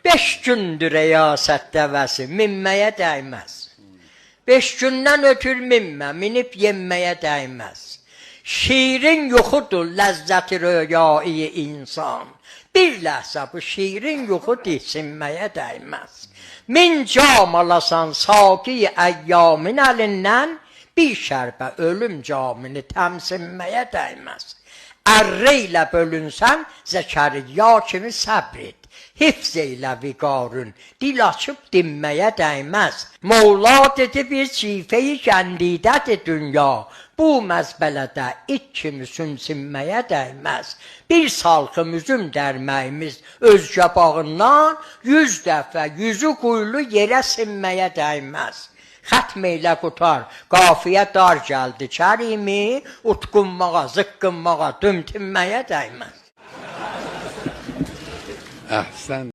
5 gündür riyasət dəvəsi, minməyə dəyməz. 5 gündən ötür minmə, minib yenməyə dəyməz. Şirin yuxudur ləzzəti röyai insan. Bir ləhzə bu şirin yuxu disinməyə dəyməz. Min cam alasan saqi əyyamın əlindən, bir şərbə ölüm camını təmsinməyə dəyməz. Ərrə ilə bölünsən, Zəkəriyya kimi səbr et. Hifz eylə viqarın, dil açıb dinməyə dəyməz. Molla dedi bir cifeyi gəndidədir dünya. Bu məzbələdə it kimi sümsünməyə dəyməz. Bir salxım üzüm dərməyimiz özgə bağından 100 dəfə yüzü quyulu yerə sinməyə dəyməz. Xətm eylə qutar, qafiyə dar gəldi kərimi, utqunmağa, zıqqınmağa, dümtünməyə dəyməz. Əhsən.